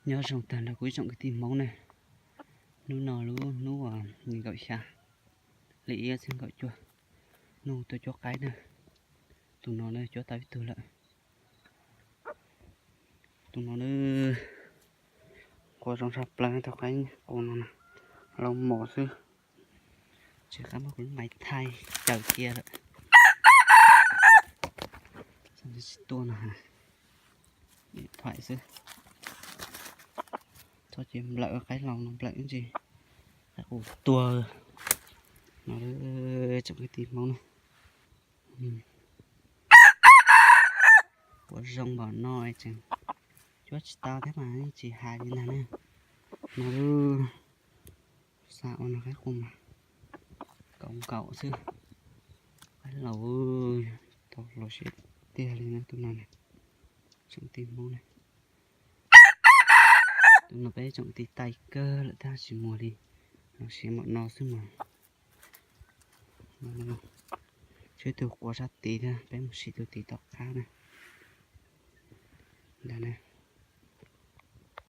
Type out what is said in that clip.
Nyob zoo tag nrho kuv ib tsoom kwv tij Hmoob ne, hnub no lub hnub uas nees nkaum xya, li ib txhiab kaum cuaj, hnub tuaj cuab qaib na. Tus no na cuab tau ib tug lawm. Tus no na qua zoo tshaj plaws, tus qaib qus no na, lauj mos xwb. Tsis qab muab kuv lub maiv thaij caws cia lawm. Tsis tuaj no, thais xwb. Txhob cia nplawm qaib laus no, nplawm ntsis qaib qus tuag no. Tsoom kwv tij Hmoob na, ua zoo npaum no tseem cuab tsis tau thiab mas tsis hais li ntag na. No, xa ua no qaib qus mas kaum nkaum xwb. Qaib laus tau los siav tiag li na tus no na, tsoom kwv tij Hmoob na. Tus no peb tsoom kwv tij taij kawg lawm thiab tsis muag li, los siav npaum no xwb mas. Tshuav ib tug qua sab tid thiab, peb mus sim tus tid tom qab na. Ntag na,